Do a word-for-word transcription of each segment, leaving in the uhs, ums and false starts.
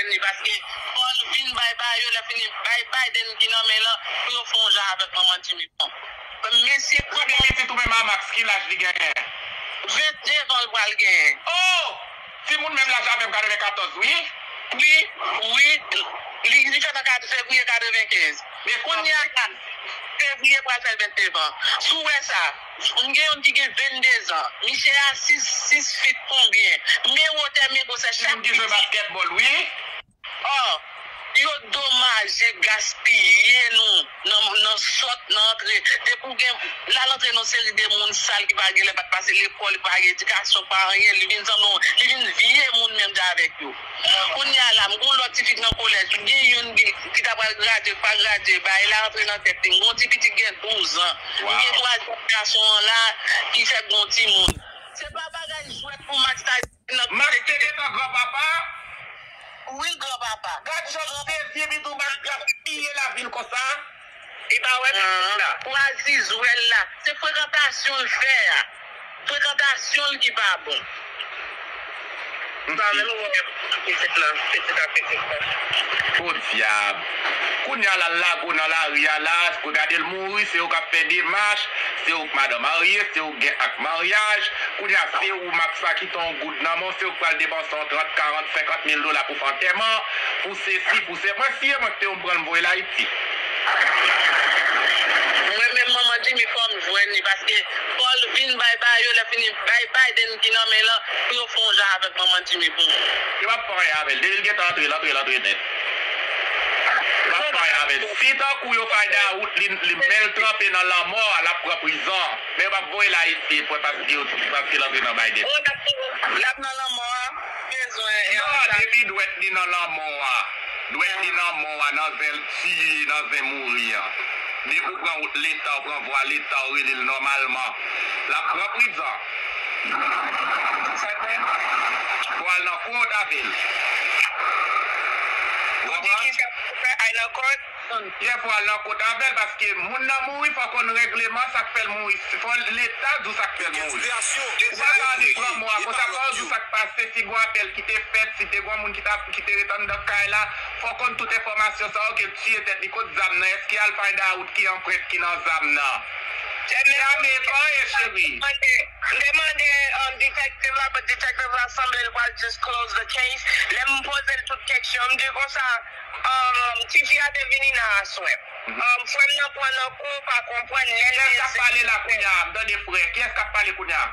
Li paske fò l vin bay ba yo, lè fini bay Biden ki nan men l lan, pou yo fè yon jan avèk manman Jimmy Fon. Mesye, premye pitit ou menm a Max, ki laj li genyen? Vennde zan l pral genyen. Oh! Timoun menm laj avè m, katrevenkatòz, wi. Wi, wi. Li, li fèt an kat-, fevriye katrevenkenz. Kounye a la, fevriye pral fè vennde zan. Si w wè sa, m gen youn ki gen vennde zan. Misye a sis, sis fit konbyen. Men wotè, men gwosè, chak piti. Timoun ki jwe baskètbòl, wi. Ò, yo domaje, gaspiye nou nan, nan sòt, nan antre. Depi w gen, l al antre nan seri de moun sal ki pa gen lè pa t pase lekòl, li pa gen edikasyon, pa anyen, li vin sanble yon, li vin vye moun menm jan avèk yo. Kounye a la, m gen yon lòt tifi k nan kolèj, m gen youn ki, ki ta pral gradye, k pa gradye, bagay la rantre nan tèt li. M gen yon ti pitit gen douz an. M gen twazyèm gason an la ki fèk gen yon timoun. Se pa bagay jwèt pou Max ta Max te gentan granpapa? Wi, l granpapa. Gad jan l te vye, bidou, Max gaspiye lavi l konsa. Li pa wè pitit la. Pou Aziz wè l la. Se frekantasyon l fè a. Frekantasyon l ki pa bon. Li pa menm wè pitit la. Pitit ak pitit la. Podyab. Kounye a la, l lage w nan lari a la, gade l mouri, se ou k ap fè demach, se ou k madan marye, se ou k gen ak maryaj. Kounye a, se ou, Max la kite yon goud nan men w, se ou k pral depanse yon trant, karant, senkant mil dola pou fè antèman, pou sesi, pou se. Mwen, si e mwen ki te yo, m pran l, m voye l Ayiti. Mwen menm, manman Jimmy, fò m jwenn li, paske fò l vin bay ba yo, lè fini bay Biden ki nan men l lan, pou yo fè yon jan avèk manman Jimmy pou mwen. Yo p ap fè anyen avè l. Depi l gentan antre, l antre, l antre nèt. Yo p ap fè anyen avè l. Si tankou yo fay Dawout, li, li men l tranpe nan lanmò a, l ap pran prizon. Men yo p ap voye l Ayiti, pwen paske yo, paske l antre nan Biden. Oh, l ap, l ap nan lanmò a, bezwen. Non, depi dwèt li nan lanmò a, dwèt li nan mò a, nan zen l tiye, nan zen mouri an. Depi w pran wout Leta, w pran vwa Leta, w rele l nòmalman, l ap pran prizon. Sa vre? Fò al nan kot avè l. Ou di ki sa pou fè al nan kot? Ye, fò al nan kot avè l, paske moun nan mouri, fò konn regleman sa k fè l mouri. Fò Leta di w sa k fè l mouri. Ou pa ka annik pran mò a konsa, fò w di w sa k pase, si gon apèl ki te fèt, si te gon moun ki ta, ki te ret anndan kay la, fò konn tout enfòmasyon sa yo, ke l tiye tèt li, kot zam nan, èske al find out ki anprent ki nan zam nan. Se ame pa ye, cheri. M te mande, um, detective la, but detective la sanble l pral just close the case. Lè m poze l tout keksyon, m di konsa, um, tifi a te vini nan aswè. Um, frè m nan pran nan kou, pa konprann, lè l... Kiyès k ap pale la kounye a? M tande frè. Kiyès k ap pale kounye a?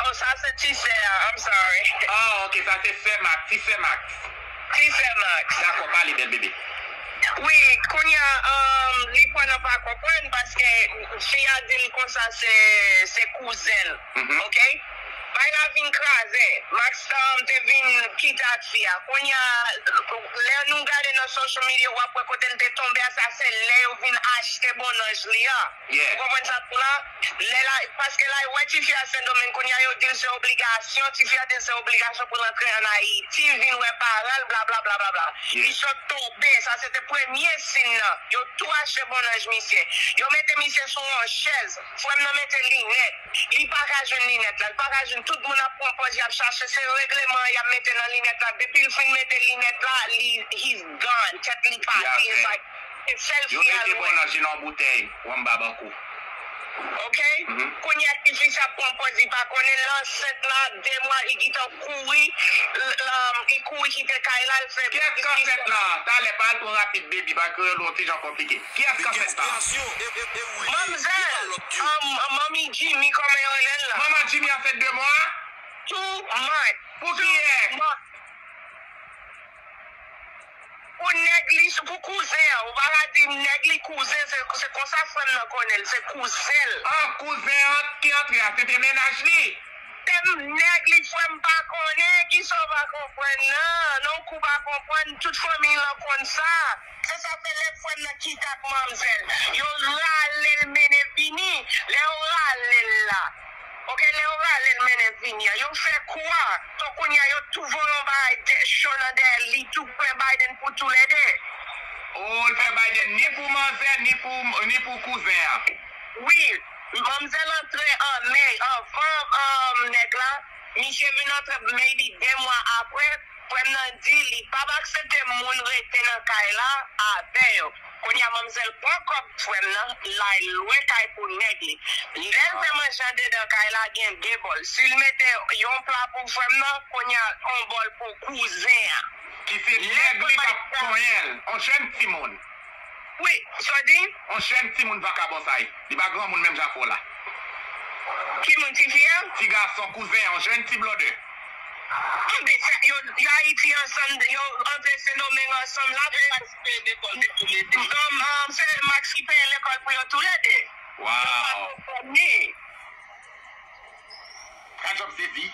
Oh, sa se ti sè a, I'm sorry. Ah, ok, sa se sè Max, ti sè Max. Ti sè Max. Dakò, pale, bèl bebe. Wi, kounye a, um, li pran nan pa konprann, paske fi a di m konsa se, se kouzen l, ok? Bagay la vin kraze. Max, um, te vin kite ak fi a. Kounye a, lè nou gade nan social media, w ap wè kote l te tonbe a, sa se lè yo vin achte bonnanj li a. Ou konprann sa m di w la? Lè la, paske la, wè tifi a Sendomeng, kounye a yo di l se obligasyon, tifi a di l se obligasyon pou l antre ann Ayiti, vin wè paran l, bla, bla, bla, bla, bla. Li sot tonbe, sa se te premye siy nan. Yo tou achte bonnanj misye. Yo mete misye sou yon chèz. Frè m nan mete linèt. Li pa ka jwenn linèt la, li pa ka jwenn, tout moun ap pran pòz, y ap chache, se regleman an y ap mete nan linèt la. Depi l fin mete linèt la, li, he's gone. Tèt li pati, it's like, se sèl fi a l wè. Yo mete bonnanj li nan yon boutèy, wonm babankou. Ok? Kounye a tifi sa ap pran pòz, li pa konnen l ansent la, de mwa, li gentan kouri, l, l, li kouri kite kay la, l fè... Kiyès k ansent la? Talè, pa al twò rapid, baby, paske yo rele w yon ti jan konplike. Kiyès k ansent la? Manmzèl, um, manmi Jimmy, kòman yo rele l la? Manman Jimmy ansent de mwa? Two months. Pou kiyès? Pou nèg li, pou kouzen an. Ou pa ka di m nèg li, kouzen, se, se konsa frè m nan konnen l, se kouzen l. Ah, kouzen an ki antre a, se te mennaj li? Se m nèg li, frè m pa konnen, kisa w pa konprann nan? Non, kou pa konprann, tout fanmi l lan konn sa. Se sa fè lè frè m nan kite ak manmzèl, yo rale l mennen vini. Lè yo rale l la, ok, lè yo rale l mennen vini an, yo fè kou a. Donk, kounye a, yo tou voye yon bagay dè, cho nan dèyè l, li tou pran Biden pou toulède. Oh, l fè Biden ni pou manzè, ni pou, ni pou kouzen an. Wi, manmzèl antre an me, anvan, um, nèg la. Misye vin antre maybe de mwa apre. Frè m nan di li ap aksepte moun rete nan kay la avè yo. Kounye a, manmzèl pran kòb frè m nan, l al lwe kay pou nèg li. Lè l fè manje andedan kay la, gen de bòl. Si l mete yon pla pou frè m nan, kounye a, yon bòl pou kouzen an. Ki se nèg li k ap konyen l, yon jèn timoun. Wi, sa w di? Yon jèn timoun vakabon sa ye. Li pa granmoun menm jan ak w la. Ki moun, tifi a? Ti gason, kouzen an, yon jèn ti blòdè. Anben, sa, yo, yo Ayiti ansanm, yo antre Sendomeng ansanm la, men, um, um, se Max ki peye lekòl pou yo toulede. Yo pa konprann ni. Ka djòb sezi.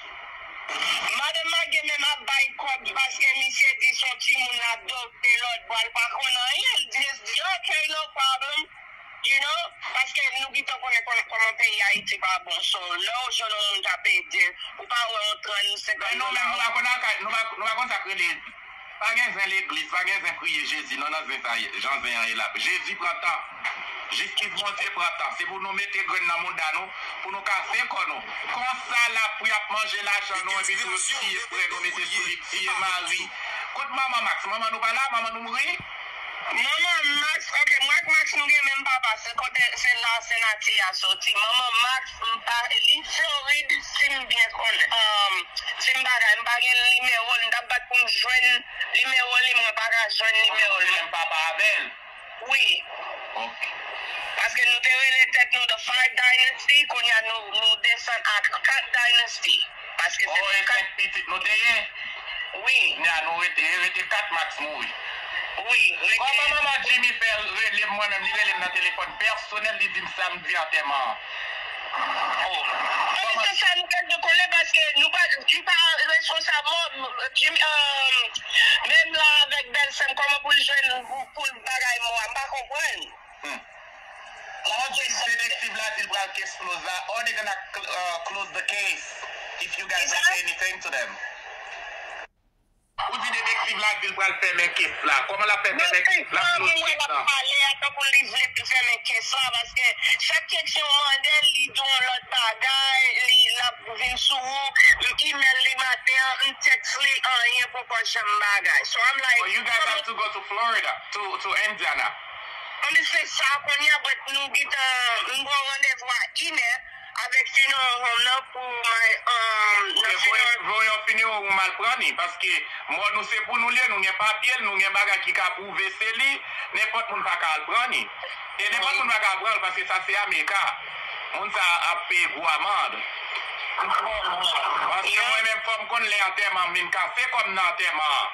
Madanm Magye menm ap bay kòb paske misye di se yon timoun l adopte lòtbò, l pa konn anyen, l just di, "Ok, no problem." You know? Paske nou gentan konnen kòman peyi Ayiti pa bon. So, lè w jwenn yon moun k ap ede, ou pa wè yon trant, senkant dola. Men nou menm, nou pa konn sa k rele, pa gen zen legliz, pa gen zen priye Jezi, non, nan zen sa ye, jan zen an ye la. Jezi pran tan. Jistis Bondye pran tan. Se pou nou mete grenn nan mouda nou, pou nou kase kò nou. Konsa, lapli ap manje lajan nou, epi tou yo tiye frè nou, mete sou li, tiye mari. Kot manman Max? Manman nou pa la? Manman nou mouri? Manman Max, ok, mwen ak Max nou gen menm papa, se kote, se la senati a soti. Manman Max, m pa, li Florid, si m byen konnen, um, si m bagay, m pa gen nimewo l, m t ap bat pou m jwenn nimewo li, mwen pa ka jwenn nimewo l. Ou menm papa avè l? Wi. Ok. Paske nou te rele tèt nou The Five Dynasty, kounye a nou, nou desann ak Kat Dynasty. Paske se oh, e senk pitit nou te ye? Wi. Nya nou rete, rete kat Max mouri. Wi, rete. Kòman manman Jimmy fè rele m mwen menm, li rele m nan telefòn pèsonèl, li di m samdi antèman an. Oh. Anben, se sa nou pèdi konnen paske nou pa, li pa responsab mò, Jimmy, euh, menm la avèk bèlsè m, kòman pou l jwenn, pou, pou l bagay mò a, m pa konprann. Hmm. Ou di detektiv la di l pral case close la, or they gonna cl- uh, close the case if you guys don't say anything to them. Ou di detektiv la di l pral fèmen case la. Kòman l ap fè fèmen case la? Close case la. Pale a tankou li vle fèmen case la, paske chak kesyon w mande l, li di w yon lòt bagay, li, l ap vin sou ou, m email li maten an, m text li, anyen poko janm bagay. So I'm like, oh, you guys have to go to Florida, to, to Indiana. Anben, se sa, kounye a, but nou gentan, m gen yon randevou a inè avèk funeral home nan pou my, um, nan funeral. Voye yon funeral home al pran li, paske mò nou se pou nou l ye, nou gen papye l, nou gen bagay ki ka pwouve se li, nenpòt moun pa ka al pran li. E nenpòt moun pa ka pran l, paske sa se America. Moun sa ap peye gwo amand. Paske mwen menm, fò m konn lè antèman, m vin kase kò m nan antèman an.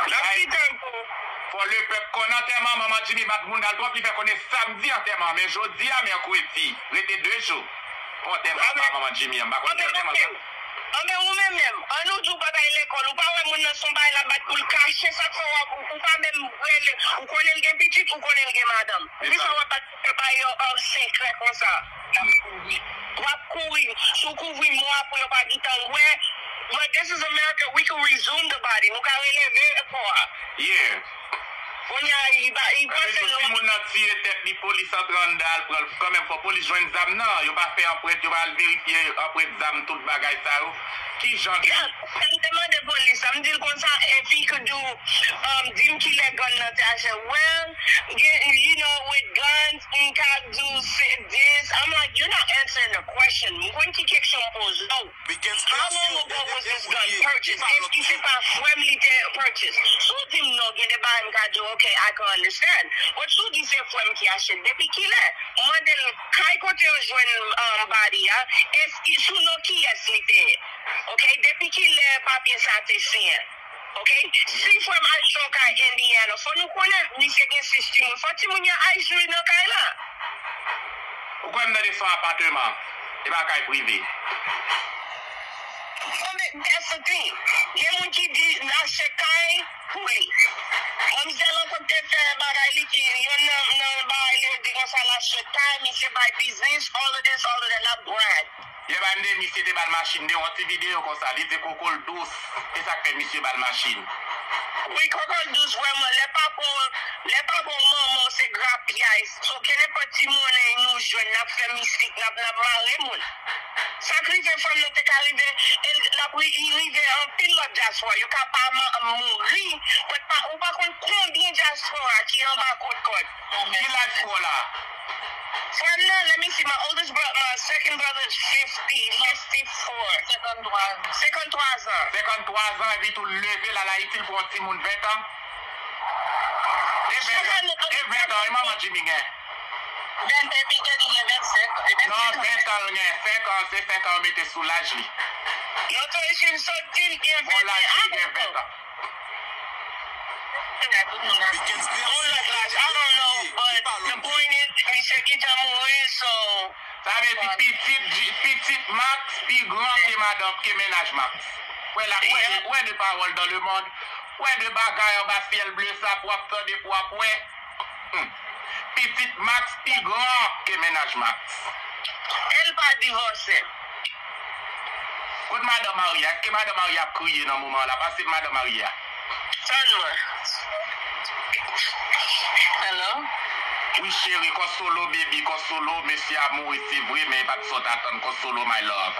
L ap kite l pou. Fò lepèp konn antèman manman Jimmy bat moun al twòp, li fè konnen samdi antèman, men jodi a mèkredi, rete de jou pou antèman papa manman Jimmy an, m pa konn lè antèman sa. Anben ou menm menm, an nou di w pa t al lekòl, ou pa wè moun nan se yon bagay l ap bat pou l kache, sa k fè w ap, ou pa menm rele, ou konnen l gen pitit, ou konnen l gen madanm. Poukisa w ap bat pou l bay yon, um, sekrè konsa? W ap kouri. W ap kouri. Si w kouvri mò a pou yo pa gentan wè. But this is America, we can resume the body. Nou ka releve kò a. Yeah. Kounye a, li pa, li panse nou. Timoun nan tiye tèt li, polis antre anndan, al pran l kanmenm, fò polis jwenn zam nan. Yo pa fè anprent, yo pa al verifye anprent zam, tout bagay sa yo. Ki jan de. Yeah, sa m te mande polis la, m di l konsa, if he could do, um, di m kilè gang nan te achte. Well, you know, with guns, m ka di w se this. I'm like, you're not answering the question. M konn ki kesyon m poze w. How long ago was this gun purchased? Èske se pa frè m li te purchase? Si w di m non, gen de bagay m ka di w, ok, I can understand. But si w di se frè m ki achte, depi kilè? M mande l kay kote yo jwenn, um, body a, èske sou non kiyès li te ye? Ok, depi kilè papye sa te siyen? Ok, si frè m achte yon kay Indiana, fò nou konnen misye gen sis timoun, fò timoun yo al jwi nan kay la. Ou kwè m tande se yon apatman, e pa kay prive. Anben, that's the thing. Gen moun ki di l achte kay pou li. Manmzèl ankò te fè bagay li ki, yonn nan, nan bagay li yo di konsa l achte kay, misye bay biznis, all of this, all of that, l ap brag. Yè Bande, misye te ba l machin, de yon ti videyo konsa, li di koko l dous, e sa k fè misye ba l machin. Wi, koko l dous vrèman, lè papa w, lè papa w manman w se grapyay, so kenenpòt ti monnen nou jwenn, n ap fè mistik, n ap, n ap mare moun. Sa k rive fanm nan te ka rive, e l ap ri- li rive anpil lòt dyaspora. Yo ka pa ma- mouri. Kòt pa, ou pa konn konbyen dyaspora ki anba kout kòt. Ki laj frè w la? Frè m nan, let me see, my oldest brother, my second brother is fifty, fifty-four. Senkantwa an. Senkantwa an. Senkantwa an, epi tou leve l al Ayiti, l pran yon timoun ven tan. E ven tan, e ven tan, e manman Jimmy gen? Ven, epi gen li gen vennsenk. Non, ven tan l gen, senk an, se senk an yo mete sou laj li. Yon tou jim sot di l gen vennsenk an. Bon, laj li gen ven tan. Yon lòt laj, I don't know, but the point is, misye gentan mouri, so. Sa vle di pitit, pitit Max pi gran ke madanm, ke mennaj Max. Wè la, wè de, wè de pawòl dans le monde. Wè de bagay anba syèl ble sa pou w ap tande, pou w ap wè. Hmm. Pitit Max pi gran ke mennaj Max. E l pa divòse. Kot madan Maria? Èske madan Maria ap kriye nan moman an la? Pase madan Maria. Tann mwen. Hello? Wi, cheri, Konsolo, baby, Konsolo, mesye a mouri, se vre, men e pa t sa w t atann, Konsolo, my love.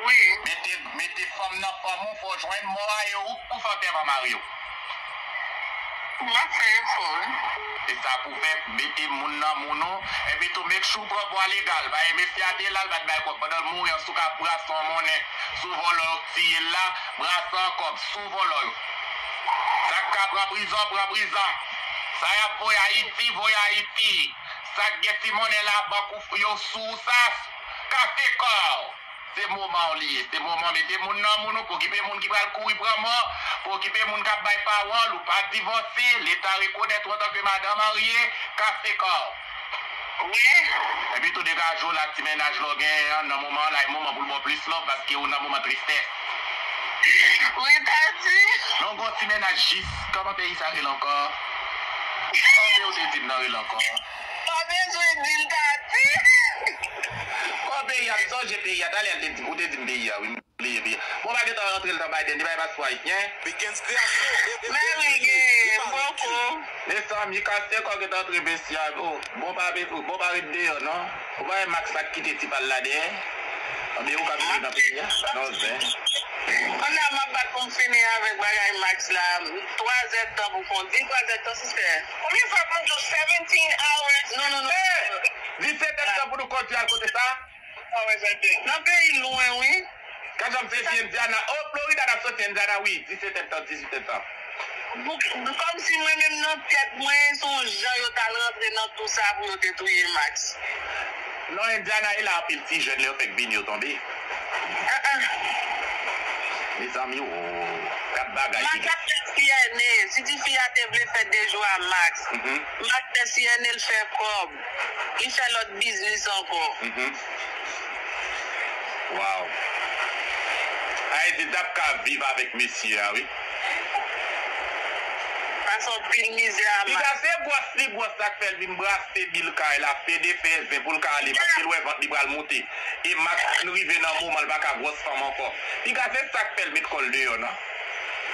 Wi. Mete, mete fanm nan fanm ou, fò w jwenn mò a, e ou pou fè antèman mari w. M ap fè efò, wi. E sa pou fè, mete moun nan moun ou, epi tou make sure w pran vwa legal. Paske mesye a te la, l pa t bay kòb. Pandan l mouri an, si w ka brase yon monnen sou vòlò yo k tiye l la, brase yon kòb sou vòlò yo. Sa k ka pran prizon, pran prizon. Sa y ap voye Ayiti, voye Ayiti. Sa k gen ti monnen labank ou, yo sou ou sa, kase kò w. Se moman w li ye. Se moman mete moun nan moun ou, pokipe moun ki pral kouri pran mò, pokipe moun k ap bay pawòl, ou pa divòse, Leta rekonèt ou antanke madan marye, kase kò w. Wi. Epi tou degaje w la, ti mennaj la w genyen an, nan moman an la, e moman pou l ba w plis love, paske ou nan moman tristès. Wi, Tati. Non, gon ti mennaj jis, kòman peyi sa rele ankò? Kòman peyi w te di m nan rele ankò? Pa bezwen di l, Tati. Kò peyi a, m sonje peyi a, talè l te di, ou te di m peyi a, wi, m bliye peyi a. Bon, pa gentan rantre l nan Biden, li bay paspò ayisyen. Men wi, gen, m poko. Mezanmi, kase kò gentan antre mesye a, oh, bon pa, bon pa ret deyò, non. Ou pa wè Max la k kite ti pa l la dèyè? Anben, ou k ap viv nan peyi a? Non, zen. Kounye a m ap bat pou m fini avèk bagay Max la. Twa zèdtan pou kont. Di twa zèdtan, sistè. Konbyen fwa pou m di w seventeen hours? Non, non, non. Disèt èdtan pou nou kondui al kote sa? Nan peyi lwen, wi. K ap soti Indiana. Oh, Florida, n ap soti Indiana, wi. Disèt èdtan, dizuit èdtan. Kòmsi mwen menm nan tèt mwen, se yon jan yo t al rantre nan tou sa pou yo te touye Max. Non, Indiana e la anpil ti jèn, lè yo fèk vini, yo tonbe. Ah, ah. Mezanmi, oh, gad bagay ki gen. Max ap fè C N A. Si tifi a te vle fè dejou a Max, Max fè C N A, l fè kòb. Li fè lòt biznis ankò. Wow. Ayiti t ap ka viv avèk mesye a, wi. Pase anpil mizè a Max. Piga se gwòs li gwòs sa k fè l vin brase bil kay la, fè de fè zen pou l ka ale, paske l wè vant li pral moute. E Max vin rive nan moman l pa ka gwòs fanm ankò. Piga se sa k fè l met kò l deyò, non?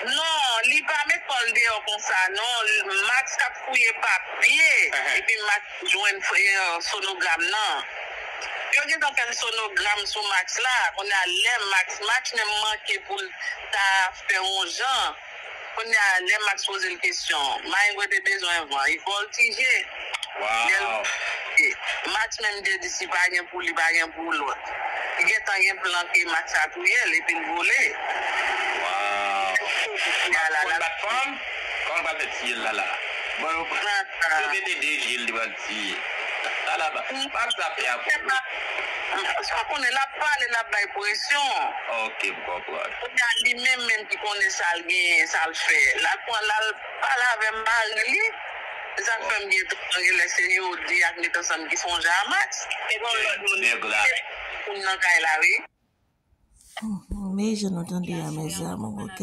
Non, li pa met kò l deyò konsa, non. Max t ap fouye papye, epi Max jwenn fè, euh, sonogram nan. Yo gentan fè sonogram sou Max la. Kounye a, lè Max, Max menm manke pou l ta fè yon jan. Kounye a, lè Max poze l kesyon, Marengo te bezwen van, li vòltije. Lè l, Max menm te di si pa gen pou li, pa gen pou lòt. Li gentan gen plan ke Max a touye l epi l vole. Kounye a la, l ap bat fanm. Kòman l pral fè tiye l la la? Bon, yo pran sa. Se mete de je l, li pral tiye. Sa la ba. Max ap fè a pou ou. Sa w konnen, l ap pale, l ap bay presyon. Ok, m konprann. Kounye a, li menm menm ki konnen sa l genyen, sa l fè. L al pran, l al pale avè mari li. Se sa k fè m gen twa gen lè se yo de ak met ansanm ki sonje a Max. E gon lòt moun. Nèg la. Moun nan kay la, wi. Mhm, men jan nou tande a, mes amours, ok?